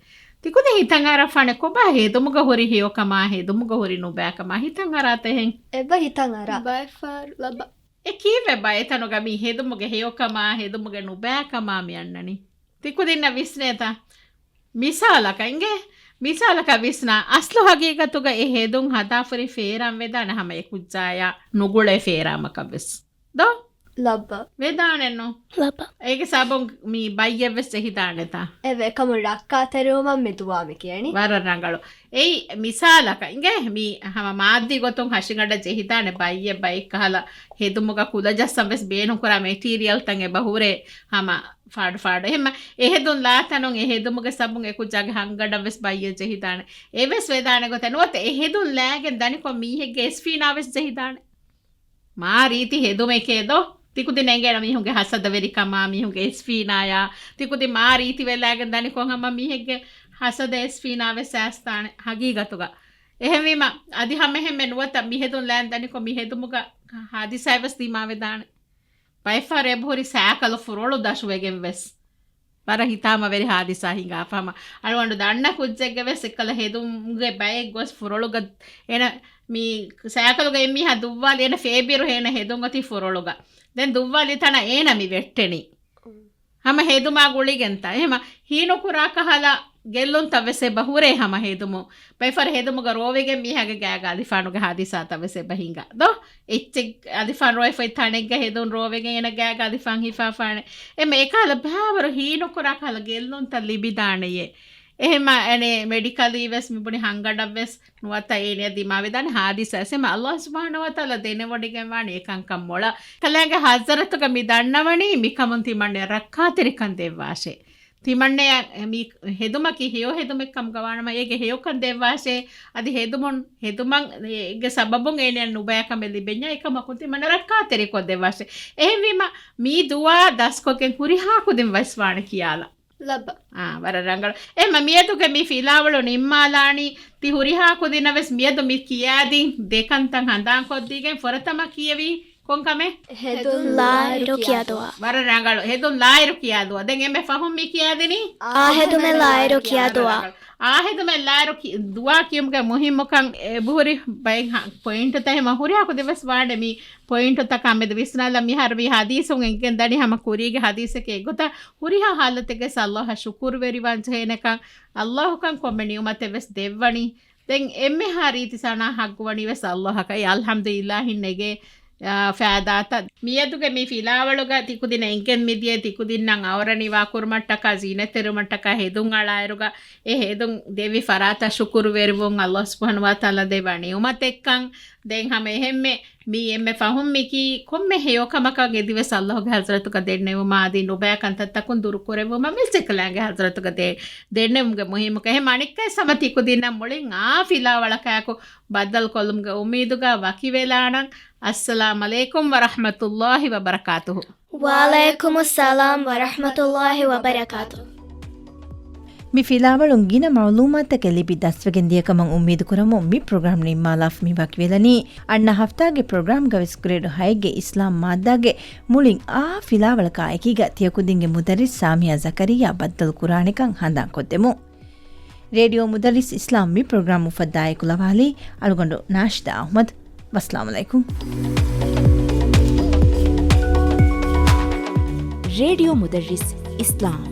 ތިކުދިން ހިތަށް އަރާފާނެ ކޮބާ ހެދުމުގަ ހުރި ހެޔޮކަމާ، ހެދުމުގަ ހުރި ނުބައިކަމާ ހިތަށް އަރާތަ އެހެން؟ އެބަ ހިތަށް އަރާ. ބައެއްފަހަރު ލަބަ. އެ ކީއްވެ ބައެއް ތަނުގަ މި ހެދުމުގެ ހެޔޮކަމާ، ހެދުމުގެ ނުބައިކަމާ މި އަންނަނީ؟ ތިކުދިންނަށް ވިސްނޭތަ؟ މިސާލަކަށް އިނގޭ، މިސާލަކަށް ވިސްނާ، އަސްލު ހަގީގަތުގަ އެ ހެދުން ހަދާފަހުރި ފޭރާން ވެދާނެ ހަމަ އެކުއްޖާޔާ ނުގުޅޭ ފޭރާމަކަށްވެސް. ދޯ؟ ލައްބަ. ވެދާނެއްނު؟ ލައްބަ. އޭގެ ސަބަބުން މި ބައްޔެއްވެސް ޖެހިދާނެތާ؟ އެވެ، އެކަމުން ރައްކާތެރިވުމަށް މި ދުޢާ މި ކިޔަނީ. ވަރަށް ރަނގަޅު. އެއީ މިސާލަކަށް އިނގޭ، މި ހަމަ މާއްދީ ގޮތުން ހަށިގަނޑަށް ޖެހިދާނެ ބައްޔެއް ބައެއްކަހަލަ ހެދުމުގަ ކުލަޖައްސަން ވެސް ބޭނުންކުރާ މެޓީރިއަލްތައް އެބަ ހުރޭ ހަމަ ފާޑު ފާޑު. އެހެންމަ އެ ހެދުން ލާތަނުން އެ ހެދުމުގެ ސަބަބުން އެކުއްޖާގެ ހަށިގަނޑަށް ވެސް ބައްޔެއް ޖެހިދާނެ. އެވެސް ވެދާނެ ގޮތެއް ނުވަތަ އެ ހެދުން ލާގެން ދަނިކޮށް މީހެއްގެ އެސްފީނާ ވެސް ޖެހިދާނެ. މާ ރީތި ހެދުމެކޭ ދޯ؟ ތިކުދިން އެނގޭނަ މީހުންގެ ހަސަދަވެރިކަމާ، މީހުންގެ އެސްފީނާޔާ، ތިކުދިން މާ ރީތި ވެލާގެން ދަނިކޮށް ހަމަ މީހެއްގެ ހަސަދަ އެސްފީނާ ވެސް އައިސްދާނެ ހަގީގަތުގަ. އެހެންވީމަ، އަދި ހަމައެހެންމެ ނުވަތަ މި ހެދުން ލާން ދަނިކޮށް މި ހެދުމުގަ ހާދިސާއެއް ވެސް ދިމާވެދާނެ. ބައެއްފަހަރު އެބަހުރި ސައިކަލު ފުރޮޅު ދަށުވެގެން ވެސް. ވަރަށް ހިތާމަވެރި ހާދިސާ ހިނގާފަ ހަމަ އަޅުގަނޑު ދަންނަ ކުއްޖެއްގެ ވެސް އެއްކަލަ ހެދުމުގެ ބައެއް ގޮސް ފުރޮޅުގަ އޭނަ މި ސައިކަލުގަ އެއްމީހާ ދުއްވާލި އޭނަ ފޭބިރު އޭނަ ހެދުން އޮތީ ފުރޮޅުގަ. ދެން ދުއްވާލި ތަނަށް އޭނަ މި ވެއްޓެނީ. ހަމަ ހެދުމާ ގުޅިގެންތަ؟ އެހެމަ ހީނުކުރާ ކަހަލަ ގެއްލުންތައް ވެސް އެބަ ހުރޭ ހަމަ ހެދުމު. ބައިފަރު ހެދުމުގަ ރޯވެގެން މީހާގެ ގާގަ އަލިފާނުގެ ހާދިސާތައް ވެސް އެބަ ހިނގާ. ދޯ؟ އެއްޗެއް އަލިފާން ރޯވެފައި ތަނެއްގަ ހެދުން ރޯވެގެން އޭނަ ގާގަ އަލިފާން ހިފާފާނެ. އެމަ އެކަހަލަ ބާވަރު ހީނުކުރާ ކަހަލަ ގެއްލުންތައް ލިބިދާނެޔޭ. އެހެމަ އެނެ މެޑިކަލީ ވެސް މިބުނި ހަންގަޑަށް ވެސް ނުވަތަ އޭނެ ދިމާވެދާނެ ހާދިސާ އެސެމަ ﷲ ސުބްޙާނަހޫ ވަތަޢާލާ ދެނެވޮޑިގެންވާނެ އެކަންކަން މޮޅަށް. ކަލާނގެ ހަޒަރަތުގަ މި ދަންނަވަނީ މިކަމުން ތިމަންނެ ރައްކާތެރިކަން ދެއްވާށޭ. ތިމަންނެ މި ހެދުމަކީ ހެޔޮ ހެދުމެއް ކަމުގަ ވާނަމަ އޭގެ ހެޔޮކަން ދެއްވާށޭ. އަދި ހެދުމުން ހެދުމަށް އޭގެ ސަބަބުން އޭނެ ނުބައިކަމެއް ލިބެންޏާ އެކަމަކުން ތިމަންނަ ރައްކާތެރިކޮށް ދެއްވާށޭ. އެހެންވީމަ މި ދުޢާ ދަސްކޮށްގެން ހުރިހާ ކުދިން ވެސް ވާނެ ކިޔާލަ. ލައްބަ. އާ، ވަރަށް ރަނގަޅު. އެހެންމަ މިއަދުގެ މި ފިލާވަޅު ނިންމާލާނީ، ތި ހުރިހާ ކުދިންނަށް ވެސް މިއަދު މި ކިޔާދިން ދެ ކަންތައް ހަނދާންކޮށްދީގެން ފުރަތަމަ ކިޔެވީ ކޮން ކަމެއް؟ ހެދުން ލާއިރު ކިޔާ ދުޢާ. ވަރަށް ރަނގަޅު. ހެދުން ލާއިރު ކިޔާ ދުޢާ. ދެން އެންމެ ފަހުން މި ކިޔާދިނީ؟ އާ ހެދުމެއް ލާއިރު ކިޔާ ދުޢާ. އާ ހެދުމެއް ލާއިރު ކި-، ދުޢާ ކިޔުމުގެ މުހިއްމުކަން އެބަހުރި ބައެއް ހަ-، ޕޮއިންޓުތައް ހަމަ ހުރިހާ ކުދިން ވެސް ވާނެ މި ޕޮއިންޓުތަކާ މެދު ވިސްނާލަ މިހާރު މި ހަދީސުން އެނގިގެން ދަނީ ހަމަ ކުރީގެ ހަދީސެކޭ. އެގޮތަށް ހުރިހާ ހާލަތެއްގެ ވެސް އައްލާހަށް ޝުކުރުވެރިވާން ޖެހޭނެކަން އައްލާހުކަން ކޮންމެ ނިޢުމަތެއް ވެސް ދެއްވަނީ. ދެން އެންމެހާ ރީތި ސަނާ ޙައްޤުވަނީ ވެސް އައްލާހަކަށް. އެ އަލްޙަމްދުލިއްލާހިން ނެގޭ، އާ، ފައިދާތައް. މިއަދުގެ މި ފިލާވަޅުގަ ތިކުދިންނަށް އެނގެން މިދިޔަ ތިކުދިންނަށް އަވަރަނިވާ ކުރުމަށްޓަކާ ޒީނަތްތެރިވުމަށްޓަކާ ހެދުން އަޅާއިރުގަ އެ ހެދުން ދެއްވި ފަރާތަށް ޝުކުރުވެރިވުން އައްލާހު ސުބްޙާނަހޫ ވަތަޢާލާ ދެއްވާ ނިޢުމަތެއްކަން. ދެން ހަމަ އެހެންމެ މި އެންމެ ފަހުން މިކީ ކޮންމެ ހެޔޮކަމަކަށް އެދިވެސް އައްލާހުގެ ޙަޟްރަތުގަ ދެންނެވުމާ އަދި ނުބައި ކަންތައްތަކުން ދުރުކުރެއްވުމަށް ވެސް އެކަލާނގެ ޙަޟްރަތުގަ ދެ-، ދެންނެވުމުގެ މުހިއްމުކަން. އެހެން އަނެއްކާވެސް ހަމަ ތިކުދިންނަށް މުޅިން އާ ފިލާވަޅަކާއެކު ބައްދަލުކޮށްލުމުގެ އުއްމީދުގަ ވަކިވެލާނަން. އައްސަލާމް ޢަލައިކުމް ވަރަޙްމަތުﷲި ވަބަރަކާތުހު. ވަޢަލައިކުމުއްސަލާމް ވަރަޙްމަތުﷲި ވަބަރަކާތުހު. މި ފިލާވަޅުން ގިނަ މަޢުލޫމާތަކެއް ލިބި ދަސްވެގެން ދިޔަކަމަށް އުއްމީދު ކުރަމުން މި ޕްރޮގްރާމް ނިންމާލާފަ މި ވަކިވެލަނީ. އަންނަ ހަފްތާގެ ޕްރޮގްރާމްގަވެސް ގްރޭޑު ހައެއްގެ އިސްލާމް މާއްދާގެ މުޅިން އާ ފިލާވަޅަކާ އެކީގަ ތިޔަކުދިންގެ މުދައްރިސް ސާމިޔާ ޒަކަރިއްޔާ ބައްދަލު ކުރާނެކަން ހަނދާންކޮށްދެމު. ރޭޑިއޯ މުދައްރިސް އިސްލާމް މި ޕްރޮގްރާމް އުފައްދާ އެކުލަވާލީ އަޅުގަނޑު ނާޝިދާ އަޙްމަދު. ވައްސަލާމް ޢަލައިކުމް. ރޭޑިއޯ މުދައްރިސް އިސްލާމް.